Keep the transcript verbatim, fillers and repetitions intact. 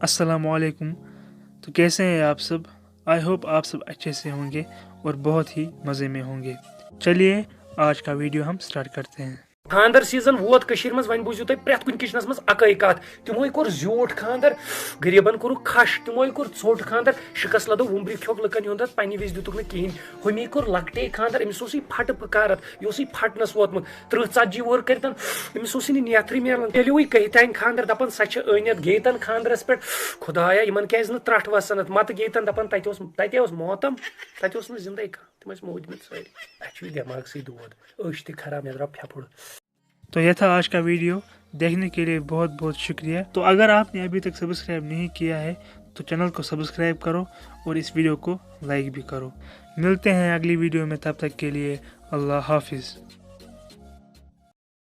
السلام علیکم۔ تو کیسے ہیں آپ سب؟ آئی ہوپ آپ سب اچھے سے ہوں گے اور بہت ہی مزے میں ہوں گے۔ چلیے، آج کا ویڈیو ہم سٹارٹ کرتے ہیں۔ خاندر سیزن ووت کٔشیٖرِ منٛز، وۄنۍ بوٗزِو تُہۍ پرٛٮ۪تھ کُنہِ کِچنس منٛز اکٲے کتھ، تِموے کوٚر زیوٗٹھ خاندر، غریٖبن کوٚرُکھ کھش، تِموے کوٚر ژھوٚٹ خاندر، شِکس لدو وُمبرِ کھیوٚکھ لُکن ہُنٛد، پننہِ وِزِ دِتُکھ نہٕ کِہینۍ، ہُمی کوٚر لۄکٹے خاندر، أمِس اوسُے پھٹہٕ پکارت، یہِ اوسُے پھٹنس ووتمُت، ترٕٛہ ژتجی وُہُر کٔرتن أمِس اوسُے نہٕ نیتھرٕے میلان، تیٚلہِ وٕے کٔہۍ تانۍ خاندر دپان سۄ چھِ أنِتھ گیتن خاندرس پٮ۪ٹھ، خدایا یِمن کیازِ نہٕ ترٹھ وسان اتھ، متہٕ گیتن دپان تتہِ اوس تتے اوس موتم، تتہِ اوس نہٕ زندے کانٛہہ۔ تِم ٲسۍ موٗدمٕتۍ سٲری۔ اَسہِ چھُ یہِ دٮ۪ماغسٕے دود، أچھ تہِ خراب، مےٚ درٛاو پھٮ۪پھُر۔ تو یہ تھا آج کا ویڈیو، دیکھنے کے لیے بہت بہت شکریہ۔ تو اگر آپ نے ابھی تک سبسکرائب نہیں کیا ہے تو چینل کو سبسکرائب کرو اور اس ویڈیو کو لائک بھی کرو۔ ملتے ہیں اگلی ویڈیو میں، تب تک کے لیے اللہ حافظ۔